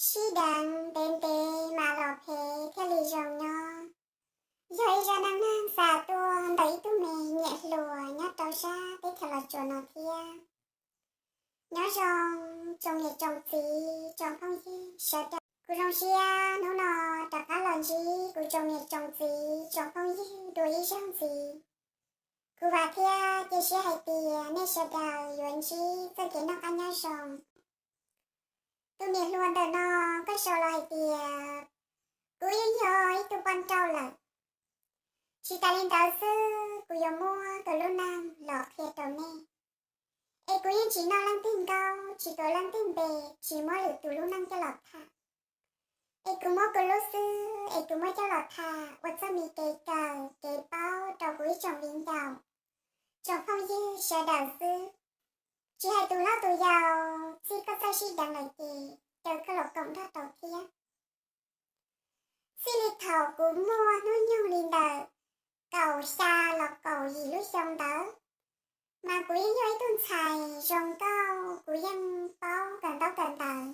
Sib deev ntev ntev mas los phem thiaj li zoo nyob. Yog ib zaj neej neeg xa tuaj ntawm ib tug me nyuam hluas nyob rau sab teb chaws Los Tsuas no thiab. Nyob zoo tsoom niam tsoom txiv tsoom phooj ywg sawv daws. Kuv zoo siab hnub no rov qab los ntsib kuv tsoom niam tsoom txiv tsoom phooj ywg dua ib zaug ntxiv. Kuv vam thiab cia siab hais tias nej sawv daws yuav ntsib txoj kev noj qab nyob zoo. Tus niam hluas ntawm no, koj sau los hais tias, kuv yeej yog ib tug poj nrauj lawm. Tsis tas li ntawd xwb, kuv yuav muab kuv lub neej los qhia rau nej. Es kuv yeej tsis noj leej twg nkauj, tsis tuav leej twg npe, tsis muab lwm tus lub neej coj los tham. Es kuv muab kuv lub xwb es kuv muab coj los tham ua txoj me kev kawm kev paub rau kuv ib tsoom viv ncaus, tsoom phooj ywg sawv daws xwb. Tsis hais tus hlob tus yau, txij koj txawj sib deev lawm ces caw koj los koom nrog rau thiab. Txij li thaum kuv muaj hnub nyoog li ntawm kaum xya los kaum yim lub xyoo ntawd, mas kuv yeej yog ib tug ntxhais zoo nkauj, kuv yeej paub kawm ntaub kawm ntawv.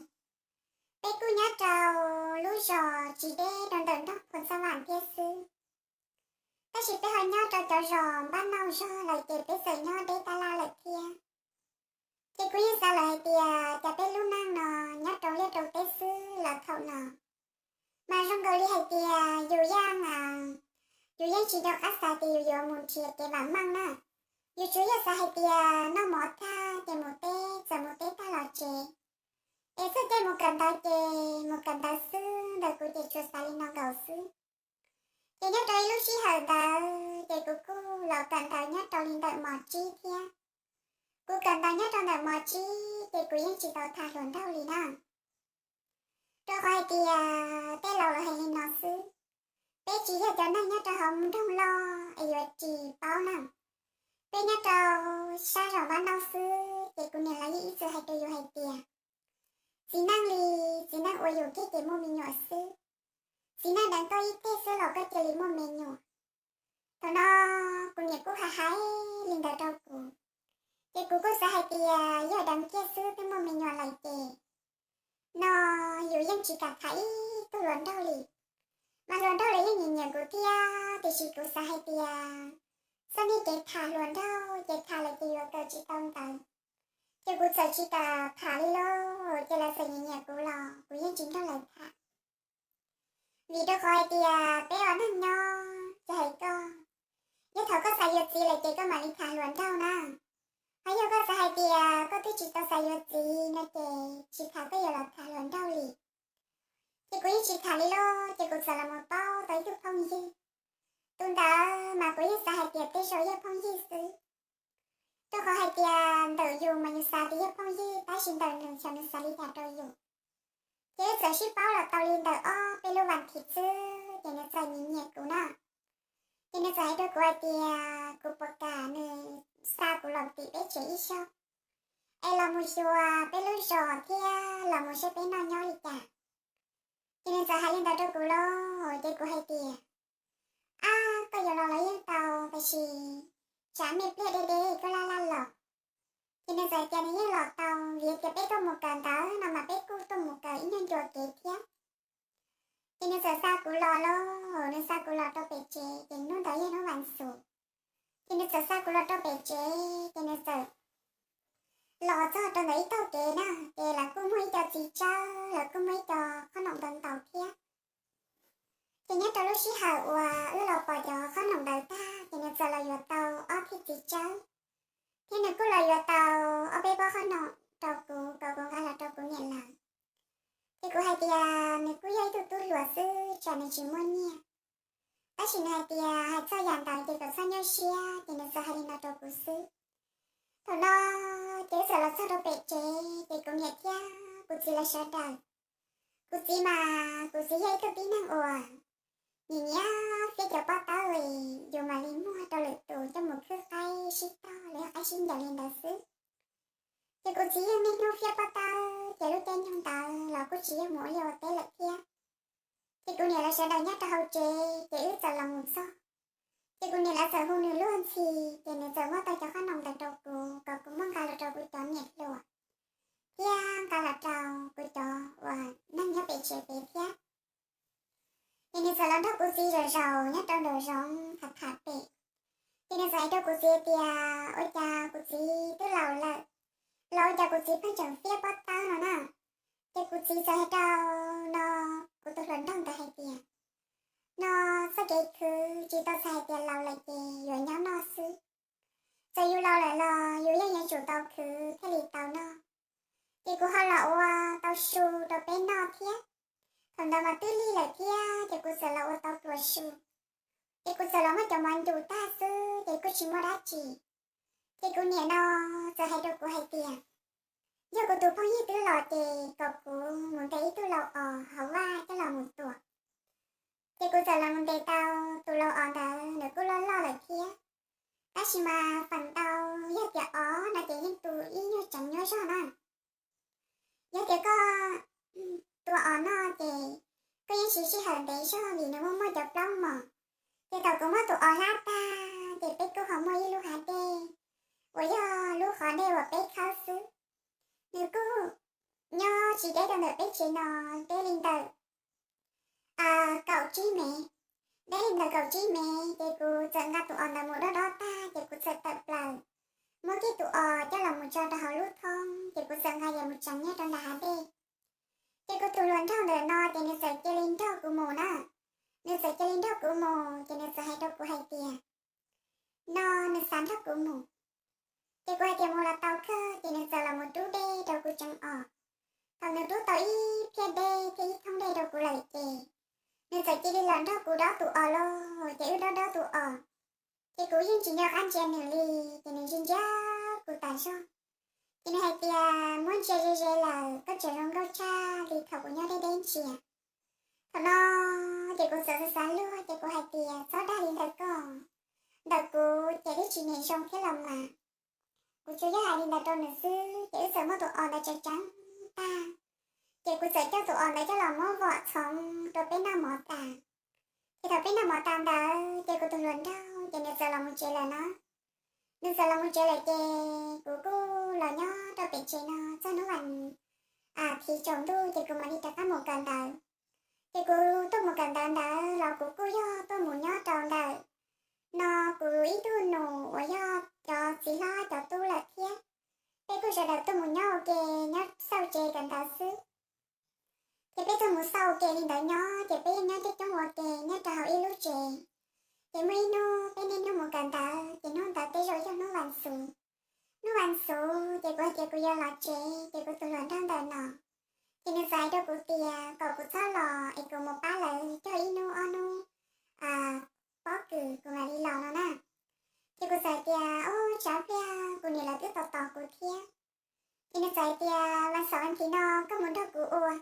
Peb kuj nyob rau lub zos tsis deb rau ntawm nroog Phoo Xab Vam thiab xwb. Tab sis peb ho nyob rau cov zos npab nauj zog lawm ces peb txawm nyob deb tab laj lawm thiab. Ces kuv yeej xav lawm hais tias cas peb lub neej no nyob rau liaj rau teb xwb los thaum no, mas zoo nkaus li hais tias yus yeej, yus yeej tsis nco qab xav tias yus yuav mus nrhiav kev vam meej na. Yus tsuas yog xav hais tias noj mov tag ces mus teb, txawm mus teb tag los tsev. Es txog caij mus kawm ntawv ces mus kawm ntawv xwb, ntawm kuv ces tsuas xav li no nkaus xwb. Ces nyob rau ib lub sij hawm ntawd ces kuv kuj los kawm ntawv nyob rau li ntawm mos tsib thiab. Kuv kawm ntawv nyob rau ntawm mos tsib ces kuv yeej tsis tau tham hluas nraug li na. Rau qhov hais tias tej laus lawv hais li no xwb, peb tsis yog cov neeg nyob rau hauv nroog loj es yuav tsis paub na. Peb nyob rau sab zos npab nauj xwb ces kuv niam lawv yeej ib txwm hais rau yus hais tias, txiv neej li, txiv neej uas yus kiag ces muaj me nyuam xwb. Txiv neej deev koj ib teg xwb los koj cia li muaj me nyuam. Thaum no kuv niam kuj hais hais li ntawd rau kuv, ces kuv kuj xav hais tias yog deev kiag xwb twb muaj me nyuam lawm ces no yus yeej tsis kam tham ib tug hluas nraug li. Mas hluas nraug los yeej nyiam nyiam kuv thiab, tiam sis kuv xav hais tias txoj niag kev tham hluas nraug ces tham lawm ces yuav kawm tsis tau ntawv. Ces kuv txawm tsis kam tham li lauj, ces lawv txawm nyiam nyiam kuv los kuv yeej tsis nrog lawv tham. Vim rau qhov hais tias peb ua neej nyob ces hais koj, yog thaum koj xav yuav txiv lawm ces koj mam li tham hluas nraug na. Ho yog koj xav hais tias koj twb tsis tau xav yuav txiv no ces tsis tham koj yuav los tham hluas nraug li. Ces kuv yeej tsis tham li lauj, ces kuv txawm los mus paub tau ib tug phooj ywg. Tus ntawd mas kuv yeej xav hais tias tej zaum yog phooj ywg xwb, rau qhov hais tias ntawm yus mas yus xav tias yog phooj ywg, tab sis ntawm nws xyov nws xav li cas rau yus. Ces wb txawm sib paub los tau li ntawm ob peb lub vas thiv xwb ces nws txawm nyiam nyiam kuv na. Ces nws txawm hais rau kuv hais tias kuv puas kam nws xa kuv los tim peb tsev ib zaug, es los mus xyuas peb lub zos thiab los mus saib peb noj nyob li cas. Ces nws txawm hais li ntawd rau kuv lauj, ces kuv hais tias, ab, koj yuav los los yeej tau, tab sis tsam me pliag deb deb koj laj laj los. Ces nws txawm tias nws yeej los tau, vim tias peb tuaj mus kawm ntawv no mas peb kuj tuaj mus kawm ib nyuag ncua kev thiab. Ces nws txawm xa kuv los lauj, nws xa kuv los rau pem tsev, ces hnub ntawd yog hnub vas xuv. Ces nws txawm xa kuv los rau pem tsev, ces nws txawm los txog rau ntawm ib tag kev na, ces lawv kuj muaj ib co txiv tsawb, lawv kuj muaj ib co qhob noom ntau ntau thiab. Ces nyob rau lub sij hawm uas wb los pom cov qhob noom ntawd tag ces nws txawm los yuav tau ob thiv txiv tsawb, thiab nws kuj los yuav tau ob peb pob qhob noom rau kuv kom kuv nqa los rau kuv niam lawv. Ces kuv hais tias nws kuj yog ib tug tub hluas xwb, tsam nws tsis muaj nyiaj. Tab sis nws hais tias hais txog yam ntawd ces kom txhob nyuaj siab, ces nws txawm hais li no rau kuv xwb. Thaum no ces wb txawm los txog rau pem tsev, ces kuv niam thiab kuv txiv lawv sawv daws, kuv txiv mas kuv txiv yog ib tug tib neeg uas nyiam nyiam fiab cov pob tawb, yus mam li muag rau lwm tus coj mus khwb qaib sib tog los yog qaib sib ncaws li ntawd xwb. Ces kuv txiv yeej niaj hnub fiab pob tawb, ces lub caij nyoog ntawd los kuj tsis yog mus ua liaj ua teb lawm thiab. Ces kuv niam lawv sawv daws nyob rau hauv tsev, ces wb txawm los mus txog. Ces kuv niam lawv txawm hu nws luag ntxhi, ces nws txawm muab tau cov qhob noom ntawd rau kuv kom kuv muab nqa los rau kuv cov niam hluas thiab nqa los rau kuv cov uas neeg nyob tsev pem thiab. Ces nws txawm los nrog kuv txiv zaum zaum nyob rau nraum zoov tham tham pem. Ces nws txawm hais rau kuv txiv tias, ua cas kuv txiv twb laus lawm los ua cas kuv txiv pheej tseem fiab pob tawb no na. Ces kuv txiv txawm hais rau no kuv tus hluas nraug ntawd hais tias, no txoj kev khwv tsis tau txhais hais tias laus lawm ces yuav nyob noj xwb. Txawm yus laus lawm los yus yeej yuav tsum tau khwv thiaj li tau noj. Ces kuv ho los ua tau su rau peb noj thiab. Thaum ntawd mas twb lig lawm thiab ces kuv txawm los ua tau pluas su. Ces kuv txawm los muab cov mov ncu tag xwb ces kuj tsis muaj dab tsi. Ces kuv niam no txawm hais rau kuv hais tias, yog kuv tus phooj ywg twb los ces kom kuv mus ntes ib tug laus os hauv vaj coj los mus tuam. Ces kuv txawm los mus ntes tau tus laus os ntawd, nws kuj loj loj lawm thiab. Tab sis mas feem ntau yog tias os no ces yeej tu ib nyuag tseev nyuaj zog na. Yog tias koj tua os no ces koj yeej siv sij hawm ntev zog vim nws muaj muaj cov plaub mos. Ces thaum kuv muab tus os hlab tag ces peb kuj ho muaj ib lub hav dej uas yog lub qhov dej uas peb khawb xwb. Nws kuj nyob tsis deb rau ntawm peb tsev no, deb li ntawm kaum tsib mev. Deb li ntawm kaum tsib mev ces kuv txawm nqa tus os ntawd mus dob dob tag ces kuv txawm tawm plaws muab kiag tus os coj los mus tso rau hauv lub thoob ces kuv txawm nqa yos mus tseev nyob rau nram hav dej. Ces kuv tus hluas nraug ntawm no ces nws txawm cia li nrog kuv mus na. Nws txawm cia li nrog kuv mus ces nws txawm hais rau kuv hais tias, no nws xav nrog kuv mus. Ces kuv hais tias mus los tau kawg ces nws txawm los mus rub dej rau kuv tseev os. Thaum nws rub tau ib phiab dej thiab ib thoob dej rau kuv lawm ces nws txawm cia li los nrog kuv dob tus os lauj. Ces wb dob dob tus os ces kuv yeej tsis nco qab ntsia nws li, ces nws ntsia ntsia kuv tas zog. Ces nws hais tias, muab ntsia ze ze lawm koj tseem zoo nkauj tshaj li thaum kuv nyob deb deb ntsia. Thaum no ces kuv txawm xav xav luag ces kuv hais tias, txhob dag li ntawd koj, ntawm kuv ces twb tsis niam zoo thiab los mas. Kuv tsuas yog hais li ntawd rau nws xwb ces wb txawm muab tus os ntawd tseev tseev tag. Ces kuv txawm coj tus os ntawd coj los muab vom txhoov rau peb noj mov tas. Ces thaum peb noj mov tas ntawd ces kuv tus hluas nraug ces nws txawm los mus tsev lawm na. Nws txawm los mus tsev lawm ces kuv kuj los nyob rau pem tsev no txog hnub vas thiv tsaus ntuj ces kuv mam li rov qab mus kawm ntawv. Ces kuv tuaj mus kawm ntawv ntawd los kuv kuj yog tuaj mus nyob rau ntawm no kuv ib tug nus uas yog cov txiv hlob cov tub lawm thiab. Peb kuj sawv daws tuaj mus nyob ua ke nyob xauj tsev kawm ntawv xwb. Ces peb tuaj mus xauj ua ke li ntawd nyob ces peb yeej nyob coob coob ua ke nyob rau hauv ib lub tsev. Ces muaj ib hnub peb niaj hnub mus kawm ntawv ces hnub ntawd tej zaum yog hnub vas xuv. Hnub vas xuv ces kuv hais tias kuv yuav los tsev ces kuv tus hluas nraug ntawm no ces nws txawm hais rau kuv tias kom kuv txhob los es kuv mus pab lawv cog ib hnub ob hnub pob kws kuv mam li los no na. Ces kuv txawm hais tias, ub, tsam pliag kuv niam lawv twb tos tos kuv thiab. Ces nws txawm hais tias, vas xaum vas thiv no koj mus nrog kuv ua,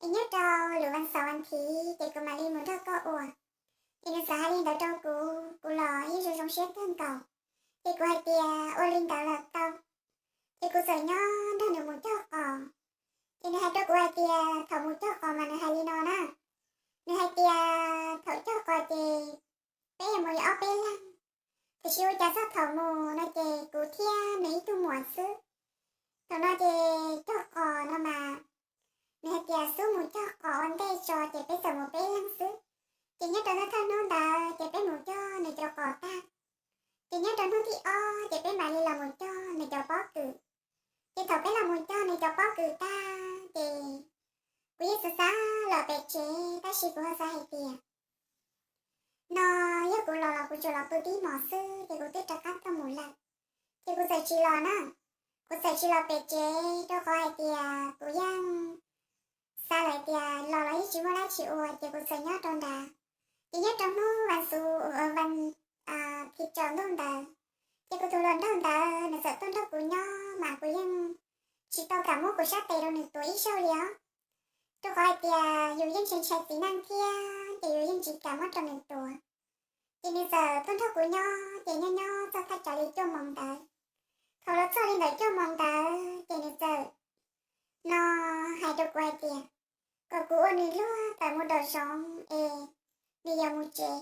es nyob rau lwm vas xaum vas thiv ces kuv mam li mus nrog koj ua. Ces nws txawm hais li ntawd rau kuv, kuv los yeej zoo zoo siab kawg nkaus. Ces kuv hais tias, ua li ntawd los tau. Ces kuv txawm nyob nrog nws mus cog qos. Ces nws hais rau kuv hais tias, thaum mus cog qos mas nws hais li no na. Nws hais tias, thaum cog qos ces peb mus li ob peb leeg, tiam sis ua cas txog thaum mus no ces kuv thiab nws ib tug muam xwb. Thaum no ces cog qos no mas, nws hais tias xub mus cog qos ua ntej tso ces peb txawm mus peb leeg xwb. Ces nyob rau thawj hnub ntawd ces peb mus cog nws cov qos tag. Ces nyob rau hnub thib ob ces peb mam li los mus cog nws cov pob kws. Ces thaum peb los mus cog nws cov pob kws tag ces kuv yeej xav xav los pem tsev tab sis kuv ho xav hais tias, no yog kuv los los kuv tsuas los pw tib hmos xwb ces kuv twb rov qab tuaj mus lawm. Ces kuv txawm tsis los na. Kuv txawm tsis los pem tsev rau qhov hais tias kuv yeej xav lawm tias los los yeej tsis muaj dab tsi ua ces kuv txawm nyob rau nrad. Ces nyob rau hnub vas xuv, vas thiv tsaus ntuj ntawd, ces kuv tus hluas nraug ntawd nws txawm tuaj nrog kuv nyob mas kuv yeej tsis tau kam muab kuv sab tes rau nws tuav ib zaug li os. Rau qhov hais tias yus yeej ntshai ntshai txiv neej thiab ces yus yeej tsis kam muab rau nws tuav. Ces nws txawm tuaj nrog kuv nyob ces nyob nyob txog thaj tsam li cuaj moos ntawd. Thaum los txog li ntawm cuaj moos ntawd ces nws txawm no hais rau kuv hais tias kom kuv ua nws luag tawm mus nraum zoov es nws yuav mus tsev,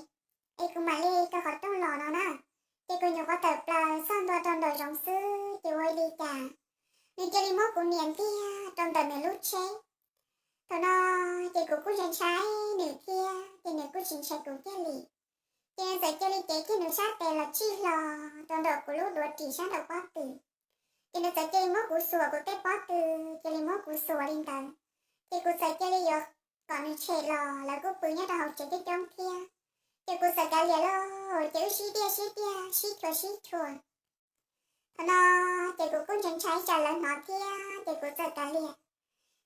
es kuv mam li rau qhov rooj los no na. Ces kuv nyuam qhuav tawm plaws txog ntua rau nraum zoov xwb ces ua li cas nws cia li muab kuv nias ntiag rau ntawm nws lub tsheb. Thaum no kuv kuj ntshai ntshai nws thiab ces nws kuj tsis ntshai kuv kiag li. Ces nws txawm cia li cev kiag nws sab tes los tsij hlo rau ntawm kuv lub duav ris sab nraum pob tw. Ces nws txawm cia li muab kuv xuas kuv tej pob tw, cia li muab kuv xuas li ntawd. Ces kuv txawm cia li yuav kom nws tshem los, lawv kuj pw nyob rau hauv tsev coob coob thiab. Ces kuv txawm kav liam lauj, ces wb sib tiaj sib tiaj sib chua sib chua. Thaum no ces kuv kuj ntshai ntshai tsam lawv hnov thiab ces kuv txawm kav liam.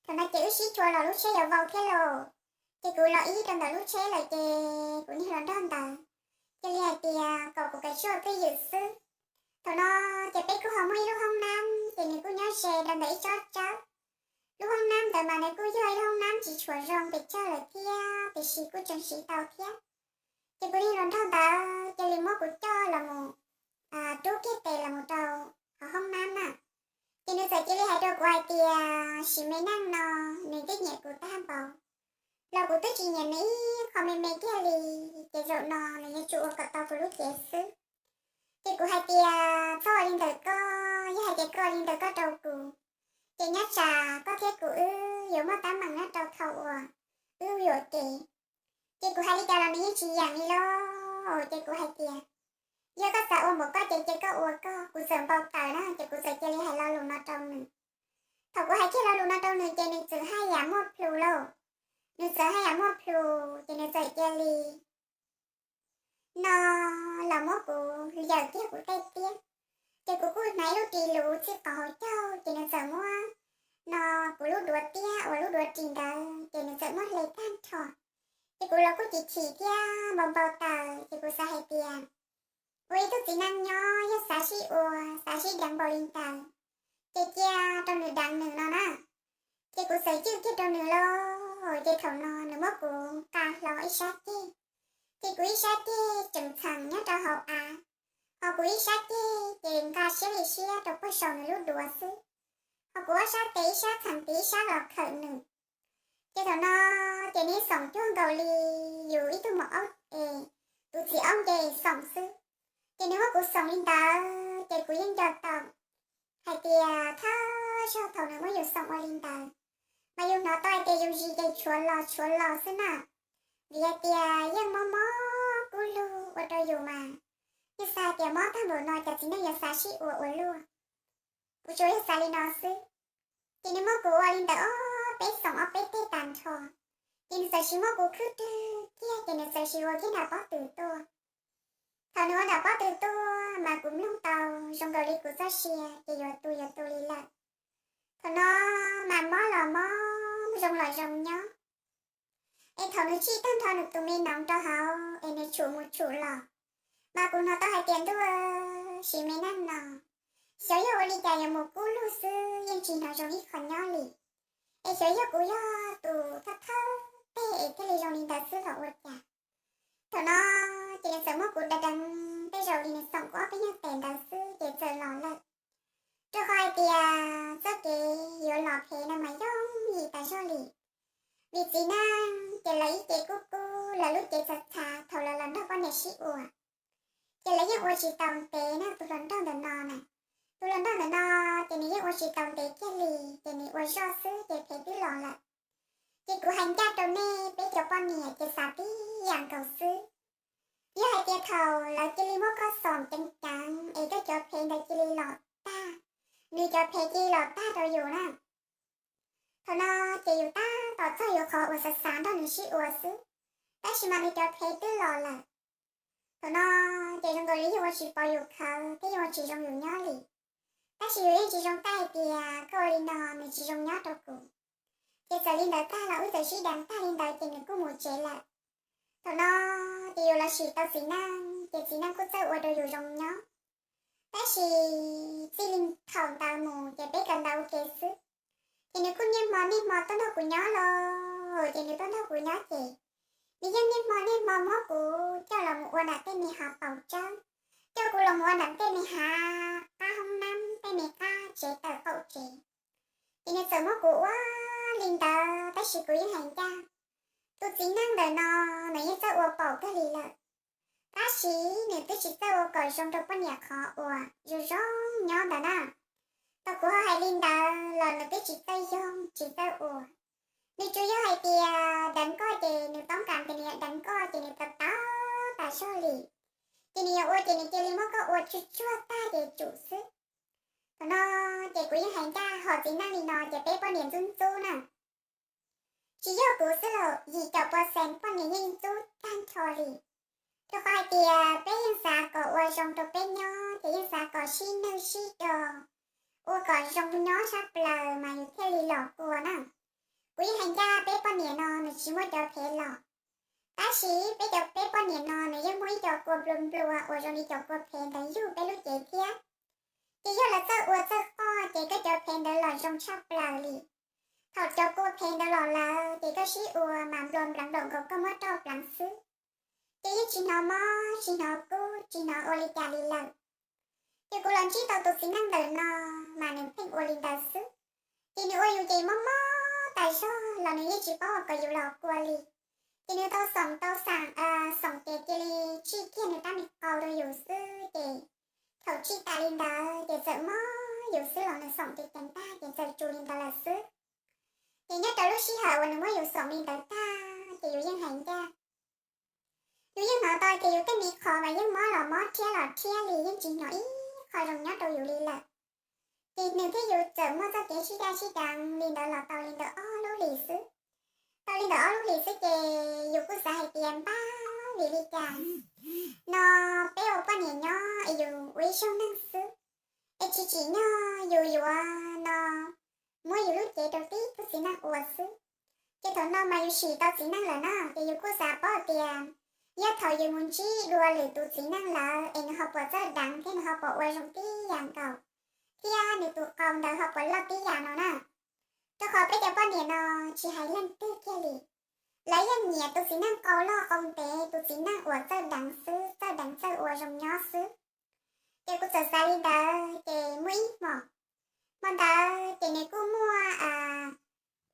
Thaum no ces wb sib chua los lub tsheb yuav vau thiab lauj. Ces kuv los ib rau ntawm lub tsheb lawm ces kuv niag hluas nraug ntawd cia li hais tias kom kuv kav tsij ua twj ywm xwb. Thaum no ces peb kuj ho muaj ib lub hoob nab ces nws kuj nyob ze rau ntawm ib tsob tsawb. Lub hoob nab ntawd mas nws kuj yog ib lub hoob nab tsis tshua zoo pes tsawg lawm thiab tiam sis kuj tseem siv tau thiab. Ces kuv niag hluas nraug ntawd cia li muab kuv coj los mus rub kiag tes los mus rau hauv hoob nab na. Ces nws txawm cia li hais rau kuv hais tias sim me neej no nws twb nyiam kuv tag npaum, los kuv twb tsis nyiam nws ib qho me me kiag li, ces zaum no nws yuav tsum ua kom tau kuv lub cev xwb. Ces kuv hais tias txhob ua li ntawd koj, yog hais tias koj ua li ntawd koj rau kuv, ces nyob tsam koj thiab kuv wb yuav muaj teeb meem nyob rau thaum uas wb yuam kev. Ces kuv hais li cas los nws yeej tsis yeem li lauj. Ces kuv hais tias yog koj xav ua npaum koj ces cia koj ua koj. Kuv txawm npau taws na ces kuv txawm cia li hais lo lus no rau nws. Thaum kuv hais kiag lo lus no rau nws ces nws txawm haj yam muaj plhus lauj. Nws txawm haj yam muaj plhus ces nws txawm cia li no los muab kuv yawm kiag kuv tej tiab. Ces kuv kuj hnav ib lub ris luv txij qhov hauv caug ces nws txawm muab no kuv lub duav tiab uas lub duav ris ntawd ces nws txawm muab hle tag nrho. Ces kuv los kuj chim chim thiab npau npau taws ces kuv xav hais tias ua ib tug txiv neej nyob yog xav sib ua, xav sib deev npaum li ntawd, ces cia rau nws deev nws no na. Ces kuv txawm ywj kiag rau nws lauj, ces thaum no nws muab kuv nqa hlo ib sab ceg, ces kuv ib sab ceg tseem txheem nyob rau hauv av, ho kuv ib sab ceg ces nqa siab li siab rau puag saum nws lub duav xwb, ho kuv ob sab tes ib sab txheem tes ib sab los khawm nws. Ces thaum no ces nws xoom cuag nkaus li yus ib tug maum aub es tus txiv aub nce xoom xwb. Ces nws muab kuv xoom li ntawd ces kuv yeej nco tau hais tias thawj zaug thaum nws muab yus xoom ua li ntawd, mas yus hnov tau hais tias yus zis ces tshuav los tshuav los xwb na, vim hais tias yeej mob mob kub lug ua rau yus mas yeej xav hais tias mob tag npaum no cas txiv neej yuav xav sib ua ua luaj. Kuv tsuas yog xav li no xwb. Ces nws muab kuv ua li ntawd ob peb xoom ob peb teg tag nrho, ces nws txawm sis muab kuv khwb rwg kiag ces nws txawm sis ua kiag nram pob tw tuaj. Thaum nws ua nram pob tw tuaj mas kuv mloog tau zoo nkaus li kuv txoj sia ces yuav tu yuav tu li lawm. Thaum no mas mob los mob, zoo los zoo nyob. Es thaum nws tsij tag nrho nws tus me noov rau hauv es nws tshum mus tshum los, mas kuv hnov tau hais tias ntuj, sim me neej no xyov yog ua li cas yuav mus kub lug xwb yeej tsis hnov zoo ib qho nyob li. Es xyov yog kuv yog tus thawj thawj teg es thiaj li zoo li ntawd xwb los ua cas. Thaum no ces nws txawm muab kuv deev deev tej zaum li nws xoom kuv ob peb nyuag tes ntawd xwb ces txawm los lawm. Rau qhov hais tias txoj kev yuav los phem no mas yooj yim tas zog li, vim txiv neej ces lawv ib ce kub kub, lawv lub cev txhav txhav thaum lawv los nrog poj niam sib ua, ces lawv yeej ua tsis tau ntev na. Tus hluas nraug ntawm no na, tus hluas nraug ntawm no ces nws yeej ua tsis tau ntev kiag li, ces nws ua zoj xwb ces phem twb los lawm. Ces kuv hais ncaj rau nej, peb cov poj niam ces xav tib yam nkaus xwb. Yog hais tias thaum lawv cia li muab koj xoom ceev ceev es koj cov phem ntawd cia li los tag, nws cov phem cia li los tag rau yus na, thaum no ces yus tab tom txog yus qhov uas xav xav nrog nws sib ua xwb, tab sis mas nws cov phem twb los lawm. Thaum no ces zoo nkaus li yeej ua tsis pov yus khawv thiab yeej ua tsis zoo yus nyob li. Tab sis yus yeej tsis zoo taij hais tias koj ua li no nws tsis zoo nyob rau kuv. Ces txawm li ntawd tag los wb txawm sib deev tag li ntawd ces nws kuj mus tsev lawm. Thaum no ces yus los sim tau txiv neej ces txiv neej kuj txawj ua rau yus zoo nyob. Tab sis txij li thaum ntawd mus ces peb kawm ntawv ua ke xwb. Ces nws kuj niaj hmo niaj hmo tuaj nrog kuv nyob los, ces nws tuaj nrog kuv nyob ces nws yeej niaj hmo niaj hmo muab kuv coj los mus ua nram tej me hav paus tsawb, coj kuv los mus ua nram tej me hav qab hoob nab, tej me qab tsev tawm qaum tsev. Ces nws txawm muab kuv ua li ntawd tab sis kuv yeej hais ncaj. Tus txiv neej ntawm no nws yeej txawj ua paum kawg li lawm, tab sis nws twb tsis txawj ua kom zoo rau poj niam qhov uas zoo zoo nyob ntawd na. Tau kuv ho hais li ntawd los nws twb tsis txawj yoog tsis txawj ua. Nws tsuas yog hais tias zog li. Ces nws yuav ua ces nws cia li muab koj ua tsuj tsuag tag ces tsum xwb. Thaum no ces kuv yeej hais ncaj hom txiv neej li no ces peb poj niam ntxub ntxub na. Tsis yog kuv xwb los yim caum pua xees poj niam yeej ntxub tag nrho li. Rau qhov hais tias peb yeej xav kom ua zoo rau peb nyob ces yeej xav kom sib neej sib do, ua kom zoo nyob sab plaws mas yus thiaj li los kua na. Kuv yeej hais ncaj peb poj niam no nws tsis muaj cov phem los. Tab sis peb cov peb poj niam no nws yeej muaj ib co kua nplua nplua uas zoo li cov kua phem ntawd yug peb lub cev thiab. Ces yog lawv txawj ua txawj qoj ces koj cov phem ntawd los zoo tshaj plaws li. Thaum cov kua phem ntawd los lawm ces koj sib ua mas nplua nplav nplaum nkaus koj muab roj pleev xwb. Ces yeej tsis hnov mob tsis hnov kub tsis hnov ua li cas li lawm. Ces kuv los ntsib tau tus txiv neej ntawm no mas nws pheej ua li ntawd xwb. Ces nws ua yus ces mob mob tas zog los nws yeej tsis paub ua kom yus los kua li. Ces nws tau xoom tau xam, xoom ces cia li tsij kiag nws rab me qau rau yus xwb ces thaum tsij tas li ntawd ces txawm mob yus xwb los nws xoom ces ceev tag ces txawm tsuas li ntawd lawm xwb. Ces nyob rau lub sij hawm uas nws muab yus xoom li ntawd tag ces yus yeej hais ncaj. Yus yeej hnov tau tias yus tej me qhov mas yeej mob los mob rhiab los rhiab li yeej tsis hnov ib qho zoo nyob rau yus li lawm. Ces nws thiab yus txawm muaj txoj kev sib daj sib deev li ntawd los tau li ntawm ob lub hlis xwb. Tau li ntawm ob lub hlis xwb ces yus kuj xav hais tias npab vim li cas no peb ua poj niam nyob es yus ua ib zaug neeg xwb, es tsis tsim nyog yus yuav no muab yus lub cev rau tib tug txiv neej ua xwb. Ces thaum no mas yus sim tau txiv neej lawm na ces yus kuj xav paub tias yog thaum yus mus ntsib dua lwm tus txiv neej lawm es nws ho puas txawj deev thiab nws ho puas ua zoo tib yam nkaus, thiab nws tus qau ntawd ho puas loj tib yam no na. Rau qhov peb cov poj niam no tsis hais leej twg kiag li, lawv yeej nyiam tus txiv neej qau loj qau ntev, tus txiv neej uas txawj deev xwb, txawj deev txawj ua zoo nyob xwb. Ces kuv txawm xav li ntawd ces muaj ib hmo, hmo ntawd ces nws kuj muaj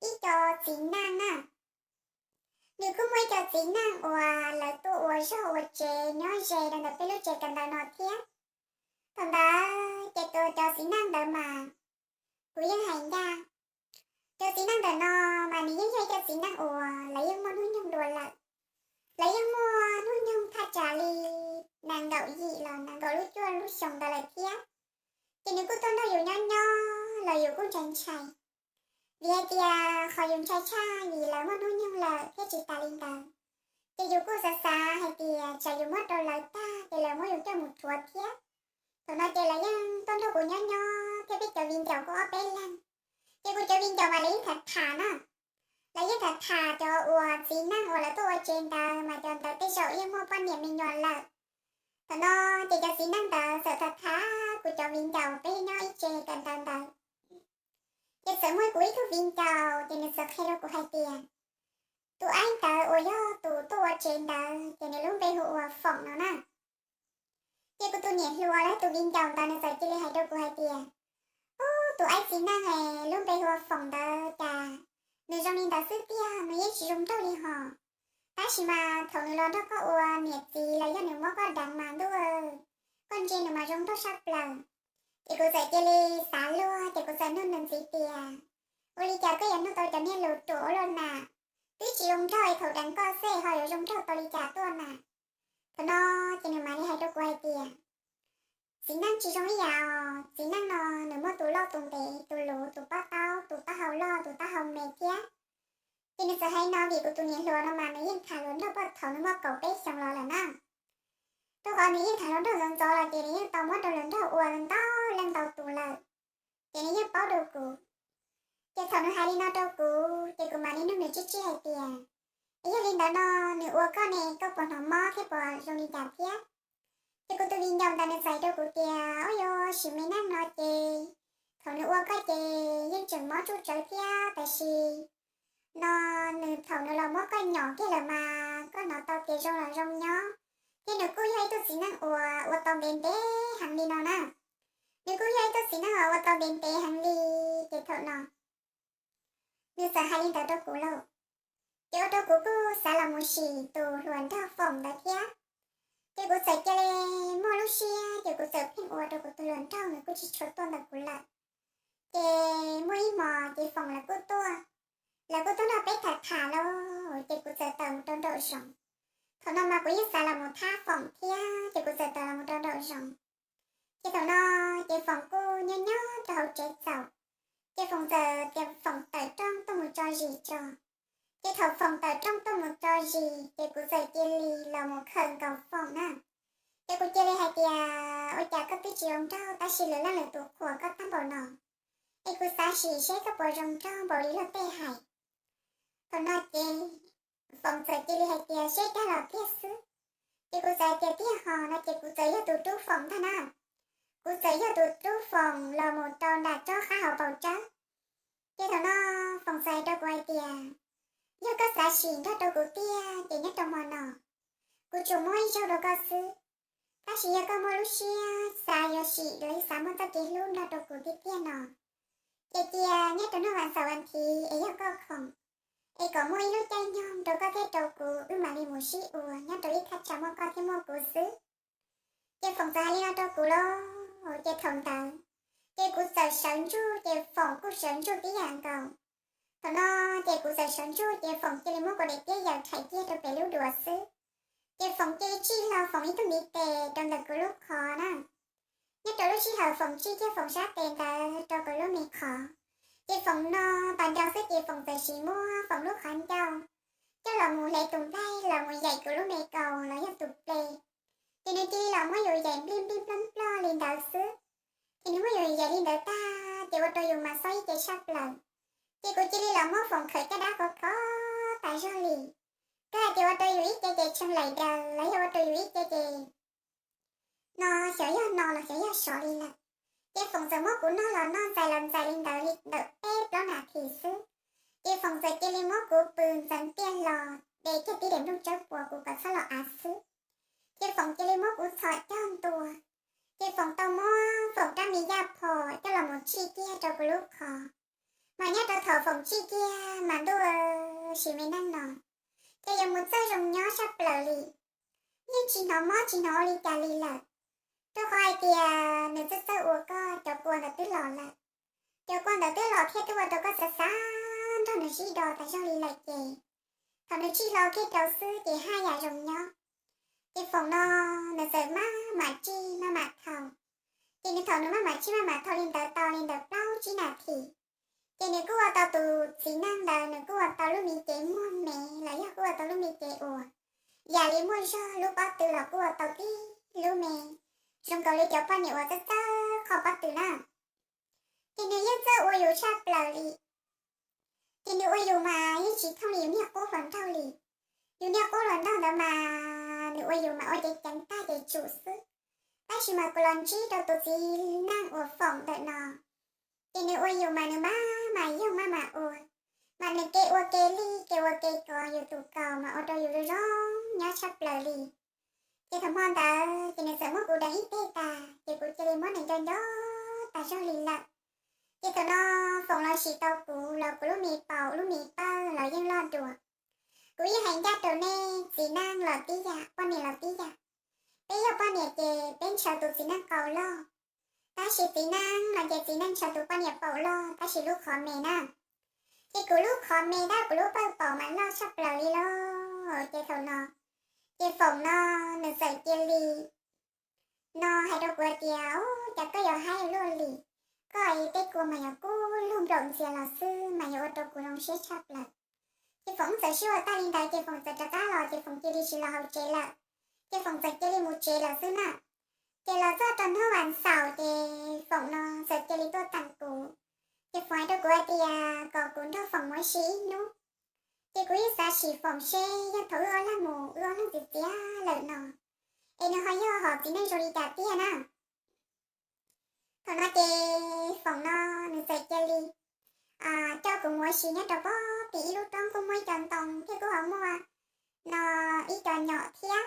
ib co txiv neej na. Nws kuj muaj ib co txiv neej uas lawv tuaj ua zog ua tsev nyob ze rau ntawm peb lub tsev kawm ntawv no thiab. Thaum ntawd ces tus cov txiv neej ntawd mas kuv yeej hais ncaj, cov txiv neej ntawm no mas nws yeej yog ib co txiv neej uas lawv yeej muaj hnub nyoog dua lawm. Lawv yeej muaj hnub nyoog thaj tsam li nees nkaum yim los nees nkaum lub cuaj lub xyoo ntawd lawm thiab. Ces nws kuj tuaj nrog yus nyob nyob los yus kuj ntshai ntshai, vim hais tias qhov yus ntshai tshaj vim lawv muaj hnub nyoog lawm thiab tsis tas li ntawd. Ces yus kuj xav xav hais tias tsam yus muab rau lawv tag ces lawv muab yus coj mus rhuav thiab. Thaum no ces lawv yeej tuaj nrog kuv nyob nyob thiab peb cov viv ncaus kuj ob peb leeg. Ces kuv cov viv ncaus mas lawv yeej tham tham na. Lawv yeej tham tham cov uas txiv neej uas lawv tuaj ua tsev ntawd mas cov ntawd tej zaum yeej muaj poj niam me nyuam lawm. Thaum no ces cov txiv neej ntawd txawm tham tham kuv cov viv ncaus peb nyob ib tsev kawm ntawv ntawd. Ces txawm muaj kuv ib tug viv ncaus ces nws txawm qhia rau kuv hais tias tus aib ntawd uas yog tus tuaj ua tsev ntawd ces nws lub npe hu ua Foom no na. Ces kuv tus niam hluas los tus viv ncaus ntawd nws txawm cia li hais rau kuv hais tias, ub, tus aib txiv neej lub npe hu ua Foom ntawd cas nws zoo li ntawd xwb tiag, nws yeej tsis zoo nraug li hos. Tab sis mas thaum nws los nrog koj ua niam txiv los yog nws muab koj deev mas ntuj, koj ntsia nws mas zoo nraug sab plaws. Ces kuv txawm cia li xav luag ces kuv txawm nug nws ntxiv tias, ua li cas koj yuav nug tau cov niag lus ruam ua luaj na? Twb tsis zoo nraug es thaum deev koj xwb ho yuav zoo nraug tau li cas tuaj na? Thaum no ces nws mam li hais rau kuv hais tias, txiv neej tsis zoo ib yam os, txiv neej no nws muaj tus loj tus ntev, tus luv, tus pob taub, tus taub hau loj, tus taub hau me thiab. Ces nws txawm hais no vim kuv tus niam hluas no mas nws yeej tham hluas nraug puag thaum nws muaj kaum peb xyoos los lawm na. Rau qhov nws yeej tham hluas nraug ntxov ntxov los ces nws yeej tau muab rau hluas nraug ua ntau leej ntau tus lawm, ces nws yeej paub rau kuv. Ces thaum nws hais li no rau kuv ces kuv mam li nug nws tsib tsib hais tias, es yog li ntawd no nws ua koj ne koj puas hnov mob thiab puas zoo li cas thiab? Ces kuv tus viv ncaus ntawd nws txais rau kuv tias, ua yog sim me neej no ces thaum nws ua koj ces yeej tseem mob tsuj tsawv thiab, tab sis no nws thaum nws los muab koj nyom kiag lawm mas koj hnov tau tias zoo los zoo nyob, thiab nws kuj yog ib tug txiv neej uas ua tau ntev ntev heev li no na. Nws kuj yog ib tug txiv neej uas ua tau ntev ntev heev li. Ces thaum no nws txawm hais li ntawd rau kuv lauj. Ces ua rau kuv kuj xav los mus sim tus hluas nraug Foom ntawd thiab. Ces kuv txawm cia li muaj lub siab ces kuv txawm pheej ua rau kuv tus hluas nraug nws kuj tsis tshua tuaj ntawm kuv lawm. Ces muaj ib hmos ces Foom lawv kuj tuaj, lawv kuj tuaj nrog peb tham tham lauj, ces kuv txawm tawm mus rau nraum zoov. Thaum no mas kuv yeej xav los mus thab Foom thiab ces kuv txawm tawm los mus rau nraum zoov. Ces thaum no ces Foom kuj nyob nyob rau hauv tsev txaus, ces Foom txawm tias Foom tawm rooj tuaj mus tso zis tso. Ces thaum Foom tawm rooj tuaj mus tso zis ces kuv txawm cia li los mus khawm nkaus Foom na. Ces kuv cia li hais tias, ua cas koj twb tsis zoo nraug tab sis lwm leej lwm tus qhuas koj tag npaum no, es kuv xav sim seb koj puas zoo nraug npaum li luag tej hais. Thaum no ces Foom txawm cia li hais tias, seb dag los tiag xwb. Ces kuv txawm hais tias, tiag ho no ces kuv txawm yog tus rub Foom ntag na. Kuv txawm yog tus rub Foom los mus rau nram tsob qab hauv paus tsawb. Ces thaum no Foom txawm hais rau kuv hais tias, yog koj xav sim nrog rau kuv tiag ces nyob rau hmo no kuv tsuas muab ib zaug rau koj xwb. Tab sis yog koj muaj lub siab xav yuav sim los yog xav muaj txoj kev hlub nrog rau kuv tiag tiag no, ces cia nyob rau hnub vas xaum vas thiv es yog koj khoom, es kom muaj ib lub caij nyoog rau koj thiab rau kuv wb mam li mus sib ua nyob rau ib thaj tsam muaj koj thiab muaj kuv xwb. Ces Foom txawm hais li no rau kuv lauj. Ces thaum ntawd ces kuv txawm sawv ntsug, ces Foom kuj sawv ntsug tib yam nkaus. Thaum no ces kuv txawm sawv ntsug ces Foom cia li muab kuv daim tiab yaws rhais kiag rau pem lub duav xwb. Ces Foom cia li tsij hlo Foom ib tug ntiv tes rau ntawm kuv lub qhov na. Nyob rau lub sij hawm Foom tsij kiag Foom sab tes ntawd rau kuv lub me qhov, ces Foom no pas nroo xwb ces Foom txawm sim muab Foom lub qhov ncauj coj los mus hle tus nplaig los mus yaim kuv lub me kaus los yog tus ple. Ces nws cia li los muab yus yaim nplij nplij nploj nploj li ntawd xwb. Ces nws muab yus yaim li ntawd tag ces ua rau yus mas xob ib ce tshaj plaws. Ces kuv cia li los muab Foom khawm caj dab khov kho tas zog li. Koj hais tias ua rau yus ib ce ces tshee laim daws los yog ua rau yus ib ce ces no xyov yog no los xyov yog sov li lawm. Ces Foom txawm muab kuv noj los noj ntxais los ntxais li ntawd li ntawm peb plaub nas this xwb. Ces Foom txawm cia li muab kuv pw ntxeev tiaj hlo, de kiag tib daim nplooj tsawb puas kuv kom txhob los av xwb. Ces Foom cia li muab kuv txhom cog ntua. Ces Foom tau muab Foom rab me yaj phom coj los mus tsij kiag rau kuv lub qhov. Mas nyob rau thaum Foom tsij kiag mas ntuj, sim me neej no ces yuav mus txawj zoo nyob tshaj plaws li. Yeej tsis hnov mob tsis hnov ua li cas li lawm, rau qhov hais tias nws txawj txawj ua koj, cov kua ntawd twb los lawm. Cov kua ntawd twb los thiab twb ua rau koj xav xav nrog nws sib do tas zog li lawm ces thaum nws tsij hlo kiag rau xwb ces haj yam zoo nyob. Ces Foom no nws txawm maj mam tsij maj mam thau. Ces nws thaum nws maj mam tsij maj mam thau li ntawd tau li ntawd plaub tsib nas this, ces nws kuj ua tau tus txiv neej ntawd nws kuj ua tau lub me cev muag me los yog kuj ua tau lub me cev uas yam li muaj zog, lub pob tw los kuj ua tau tib lub me, zoo nkaus li cov poj niam uas txawj txawj qhov pob tw na. Ces nws yeej txawj ua yus tshaj plaws li. Ces nws ua yus mas yeej tsis thooj li yus niag qub hluas nraug li. Yus niag qub hluas nraug ntawd mas nws ua yus mas ua ceev ceev tag ces tsum xwb. Tab sis mas kuv los ntsib rau tus txiv neej uas Foom ntawm no, ces nws ua yus mas nws maj mam yoog maj mam ua, mas nws kev ua kev li kev ua kev kov yus tus kaus mas ua rau yus zoo zoo nyob tshaj plaws li. Ces thaum hmo ntawd ces nws txawm muab kuv deev ib teg tas ces kuv cia li muab nws nco nco tas zog li lawm. Ces thaum no Foom los sim tau kuv los kuv lub me paum lub me pawg los yeej loj dua. Kuv yeej hais ncaj rau nej, txiv neej los tib yam, poj niam los tib yam. Peb yog poj niam ces peb ntshaw tus txiv neej paum loj, tab sis txiv neej no ces txiv neej ntshaw tus poj niam paum loj tab sis lub qhov me na. Ces kuv lub qhov me tab kuv lub pawg paum mas loj tshaj plaws li lauj. Ces thaum no ces Foom no nws txawm cia li no hais rau kuv hais tias, ub, cas koj yuav haib luaj li, koj tej kua mas yog kub lug nplaum ntxias los xwb mas yuav ua rau kuv zoo siab tshaj plaws. Ces Foom txawm sib ua tag li ntawd ces Foom txawm rov qab los ces Foom cia li tsis los hauv tsev lawm. Ces Foom txawm cia li mus tsev lawm xwb na. Ces los txog rau hnub vas xaum ces Foom no txawm cia li tuaj teem kuv. Ces Foom hais rau kuv hais tias kom kuv nrog Foom mus ua si ib hnub. Ces kuv yeej xav sim Foom seb yog thaum wb ob leeg mus wb ob leeg txiv txiav lawm no es nws ho yog hom txiv neej zoo li cas tiag na. Thaum no ces Foom no nws txawm cia li coj kuv mus ua si nyob rau pob tim ib lub roob kuj muaj ib co ntoo thiab kuj ho muaj no ib co nyom thiab.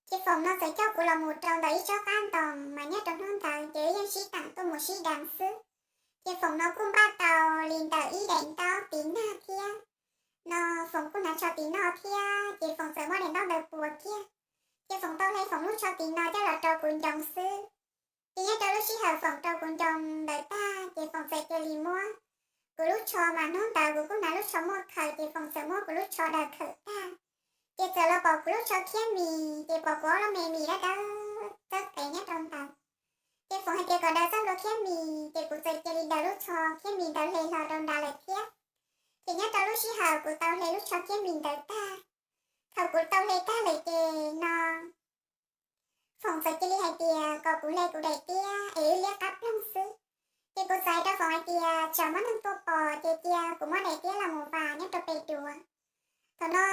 Ces Foom no txawm coj kuv los mus rau ntawm ib tsob qab ntoo mas nyob rau hnub ntawd ces wb yeej sib teem tuaj mus sib deev xwb. Ces Foom no kuj npaj tau li ntawm ib daim ntaub tiv nag thiab no Foom kuj hnav tsho tiv no thiab ces Foom txawm muab daim ntaub ntawd pua kiag. Ces Foom tau hle Foom lub tsho tiv no coj los rau kuv ncoo xwb. Ces nyob rau lub sij hawm Foom rau kuv ncoo ntawd tag ces Foom txawm cia li muab kuv lub tsho mas hnub ntawd kuv kuj hnav lub tsho muaj khaws ces Foom txawm muab kuv lub tsho daws khawm tag. Ces Txawm los pom kuv lub tsho khiab mis, ces pom kuv ob lub me mis dawb dawb txawb qees nyob rau ntawd. Ces Foom hais tias kom daws txoj hlua khiab mis, ces kuv txawm cia li daws lub tsho khiab mis ntawd hle hlo rau nrad lawm thiab. Ces nyob rau lub sij hawm kuv tau hle lub tsho khiab mis ntawd tag, thaum kuv tau hle tag lawm ces no Foom txawm cia li hais tias kom kuv hle kuv daim tiab es wb liab qab ploog xwb. Ces kuv txawm hais rau Foom hais tias tsam muaj neeg tuaj pom ces cia kuv muab daim tiab los mus vas nyob rau pem duav. Thaum no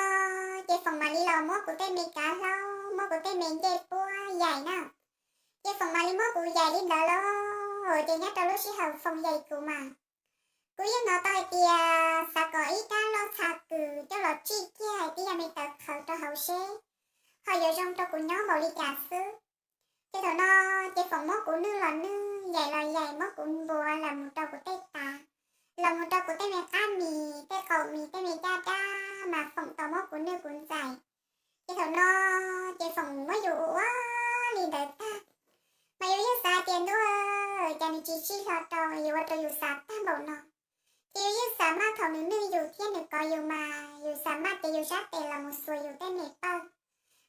ces Foom mam li los muab kuv tej me kav hlaub, muab kuv tej me ncej puab yaim na. Ces Foom mam li muab kuv yaim li ntawd los, ces nyob rau lub sij hawm Foom yaim kuv mas kuv yeej hnov tau hais tias xav kom ib rab loj txha kws coj los tsij kiag hais tias yog me tawv qhawv rau hauv seb ho yuav zoo rau kuv nyob npaum li cas xwb. Ces thaum no ces Foom muab kuv nwj los nwj, yaim los yaim, muab kuv npuav los mus rau kuv tej tav, los mus rau kuv tej me qab mis, tej qaum mis, tej me caj dab mas Foom tau muab kuv nwj kuv ntxais. Ces thaum no ces Foom muab yus ua ua li ntawd tag, mas yus yeej xav tias ntuj, cas nws tsis tsij hlo rau, yus ua rau yus xav tag npaum no. Ces yus yeej xav maj thaum nws nwj yus thiab nws kov yus mas yus xav maj ces yus sab tes los mus xuas yus tej me pawg,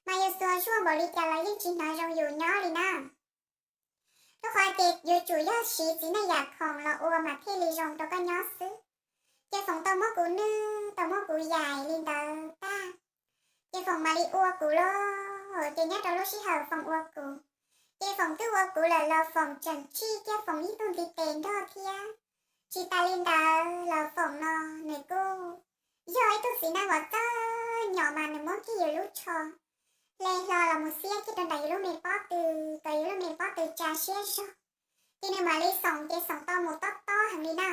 mas yus xuas zuaj npaum li cas los yeej tsis hnov zoo yus nyob li na. Rau qhov tias yuav tsum yog siv txiv neej yam khoom los ua mas thiaj li zoo rau koj nyob xwb. Ces Foom tau muab kuv nwj, tau muab kuv yaim li ntawd tag, ces Foom mam li ua kuv lauj. Ces nyob rau lub sij hawm Foom ua kuv, ces Foom twb ua kuv lawm los Foom tseem tsij kiag Foom ib tug ntiv tes nrog thiab. Tsis tas li ntawd los Foom no nws kuj yog ib tug txiv neej uas txawj nyom mas nws muab kiag yus lub tsho hle hlo los mus xiab kiag rau nram yus lub me pob tw, kom yus lub me pob tw tsa siab zog. Ces nws mam li xoom, ces xoom tau mus tob tob heev li na.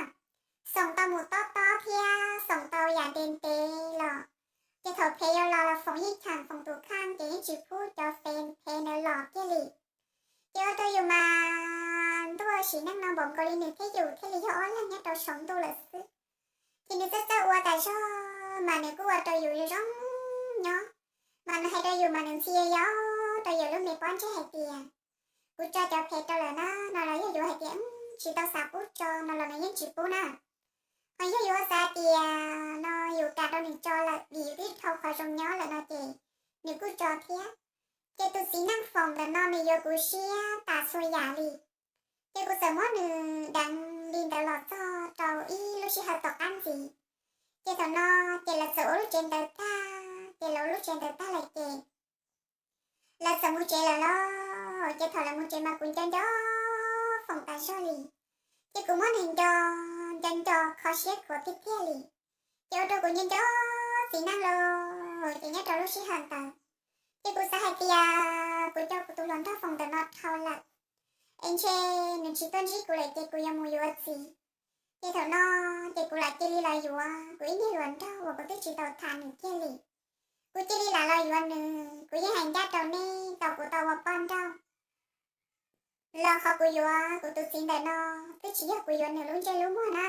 Xoom tau mus tob tob thiab xoom tau yam ntev ntev los, ces thaum phem yuav los los Foom yeej cheem Foom tus kheej ces yeej tsis pub cov fev phem ntawd los kiag li. Ces ua rau yus mas ntuj, sim neej no npaum nkaus li nws thiab yus thiaj li yog ob leeg nyob rau saum ntuj lawm xwb. Ces nws txawj txawj ua tas zog mas nws kuj ua rau yus zoo nyob, mas nws hais rau yus mas nws ntxhi yau yau rau yus lub me pob ntseg hais tias kuv tso cov phem rau lawm na no los yog yus hais tias tsis tau xav pub tso no los nws yeej tsis pub na. Ho yog yus xav tias no yus kam rau nws tso lawm vim yus twb dhau qhov zoo nyob lawm no ces nws kuj tso thiab. Ces tus txiv neej Foom ntawm no nws yuav kuv siab tas txhua yam li. Ces kuv txawm muab nws deev li ntawd los txog rau ib lub sij hawm tom qab ntxiv. Ces thaum no ces lawv txawm ua lub tsev ntawd tag, ces lawv ua lub tsev ntawd tag lawm ces lawv txawm mus tsev lawm lauj. Ces thaum lawv mus tsev mas kuv nco nco Foom tas zog li. Ces kuv muab nws nco, nco nco kho siab khuav tiag tiag li. Ces ua rau kuv nco nco txiv neej lauj. Ces nyob rau lub sij hawm ntawd, ces kuv xav hais tias kuv coj kuv tus hluas nraug Foom ntawm no dhau lawm, es ntshe nws tsis tuaj ntsib kuv lawm ces kuv yuav mus yuav txiv. Ces thaum no ces kuv lam cia li los yuav kuv ib niag hluas nraug uas kuv twb tsis tau tham nws kiag li. Kuv cia li lam los yuav nws, kuv yeej hais ncaj rau nej, tau kuv tau ua poj nrauj los qhov kuv yuav kuv tus txiv ntawm no twb tsis yog kuv yuav nws lub ntsej lub muag na.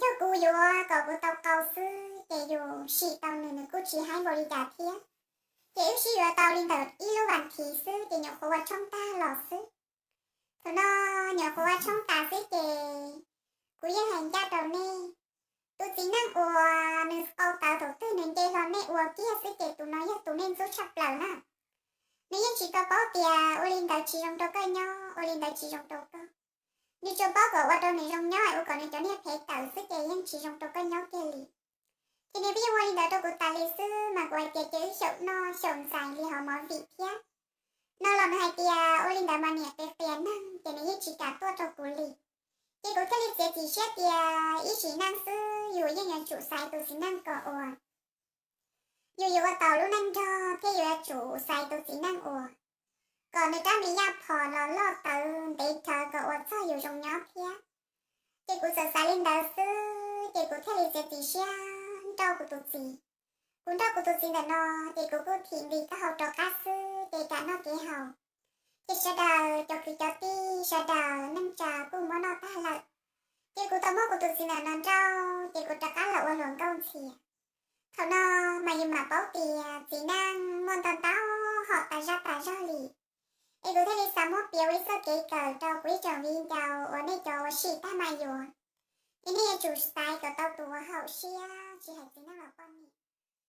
Yog kuv yuav kom kuv tau qau xwb ces yus sim tau nws, nws kuj tsis haib npaum li cas thiab. Ces wb sib yuav tau li ntawm ib lub vas thiv xwb ces nyuam qhuav ua tshoob tag los xwb. Thaum no nyuam qhuav ua tshoob tas xwb ces kuv yeej hais ncaj rau nej, tus txiv neej uas nws qau tawv thaum twg nws nce hlo nej ua kiag xwb ces tus no yog tus nej ntxub tshaj plaws na. Nws yeej tsis tau paub tias ua li ntawd tsis zoo rau koj nyob, ua li ntawd tsis zoo rau koj. Nws tsuas paub kom ua rau nws zoo nyob es ua kom nws cov niag phem tawm xwb ces yeej tsis zoo rau koj nyob kiag li. Ces nws pheej ua li ntawd rau kuv tas li xwb mas kuv hais tias ces wb xyaum noj xyaum ntxais li hauv movie thiab no los nws hais tias ua li ntawd mas niam qias qias neeg ces nws yeej tsis kam tuaj rau kuv li. Ces kuv thiaj li txiav txim siab tias ib sim neej xwb yus yeej yuav tsum xaiv tus txiv neej kom ua, yus yuav ua tau lub neej nrog thiab yus yuav tsum xaiv tus txiv neej uas kom nws rab me yaj phom los loj tawv ntev dhawv kom ua txog yus zoo nyob thiab. Ces kuv txawm xav li ntawd xwb ces kuv thiaj li txiav txim siab nrauj kuv tus txiv. Kuv nrauj kuv tus txiv ntawm no ces kuv kuj thim nqi taub hau rov qab xwb ces kam noj kev haus. Ces sawv daws cov kwv cov tij sawv daws neej tsa kuj muab noj tag lawm. Ces kuv tau muab kuv tus txiv ntawm no nrauj ces kuv rov qab los ua hluas nkauj ntxias. Thaum no mas yus mam paub tias txiv neej muaj ntau ntau hom tas zaj tas zog li. Es kuv thiaj li xav muab piav ua ib txoj kev kawm rau kuv ib tsoom viv ncaus uas nej cov uas sim tag mas yuav, ces nej yuav tsum xaiv kom tau tus uas haum siab tsis hais txiv neej los poj niam.